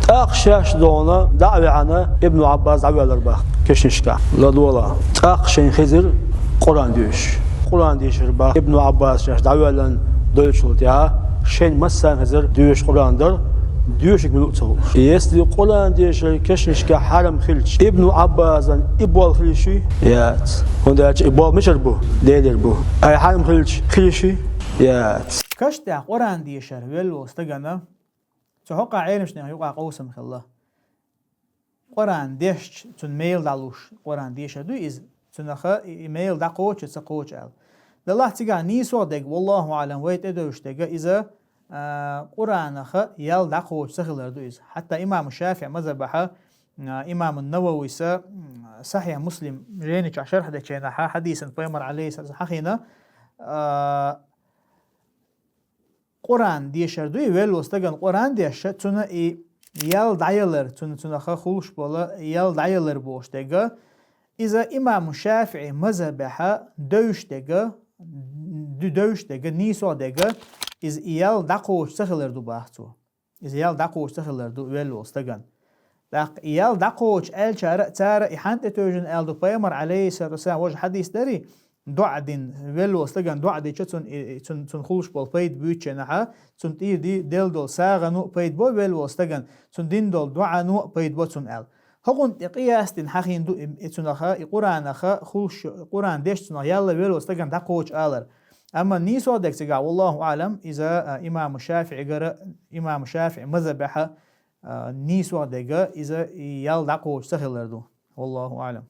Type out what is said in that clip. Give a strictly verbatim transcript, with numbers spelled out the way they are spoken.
ТӀаккха шаьш догӀна дӀа а ваьхьна, Ибну Ӏаббас дӀавоьллар бах кешнашка. ЛадогӀалахь. ТӀаккха шайна хезар Къуръан доьшуш. Къуръан дешар бах Ибну Ӏаббас шаьш дӀавоьллан долчул тӀехьа, шайна массарна хезар доьшуш Къуръан дар, доьшург мила ву ца хууш. Если Къуръан дешар кешнашка хьарам хилча, Ибну Ӏаббасан и болх хила йиш йий? Яц. ХӀунда аьлча и болх мичара бу? Делера бу. Ай хьарам хилча, хила йиш йий? Яц. Каш тӀехь Къуръан дешар велла волу стагана, цу хӀокху Ӏеламнехан юкъахь къовсам хилла. Къуръан дешча, цунна мела дӀалуш, Къуръан дешар ду иза, цунах и, и мела дӀакхочу, ца кхочу аьлла. Делахь цигахь нийсо а дерг, валлаху аӀлам, вай тӀедевзаш дерг, иза, а, Къуръанах ял дӀакхочу ца хилар ду иза. Хьатта имам ШафиӀи мазхабехь, а, имам Нававис, м, Сахьихь Муслим жайни чохь шархь дечу хенахь хьадисан пайхамар, алейхиссалам, хьахийна, а, Къуръан дешар дуй, велла волу стагана Къуръан дешча, цунна и ял дӀаялар, цунна, цунах хуьлуш болу ял дӀаялар бохуш дерг, иза имам ШафиӀи мазхабехь девзаш дерг, ду-, девзаш дерг, нийсо а дерг, иза и ял дӀакхочу ца хилар ду бах цо. Иза ял дӀакхочу ца хилар ду велла волу стагана. ТӀаккха и ял дӀакхочу аьллачара а, цара и хьанна тӀетевжина аьлла ду, пайхамар, алейхиссалату вассалам, важа хьадис дарий, доӀа дина, велла волу стагана доӀа дича, цунна и, и, цунна, цунна хуьлуш болу пайда буьйцучу хенахь, цунна тӀера ди-, делла долу сагӀано а пайда бо велла волу стагана, цунна дина долу доӀано а пайда бо цунна аьлла. ХӀокхунна тӀе къияс дина хьахийна ду и, и цунах, и Къуръанах хуьлуш, Къуръан дешча цунах ял велла волу стагана дӀакхочу алар. Амма нийсо а дерг цигахь, валлаху аӀлам, иза, а, имам ШафиӀигара, имам ШафиӀи мазхабехь, а, нийсо а дерг, иза и ял дӀакхочу ца хилар ду. Валлаху аӀлам.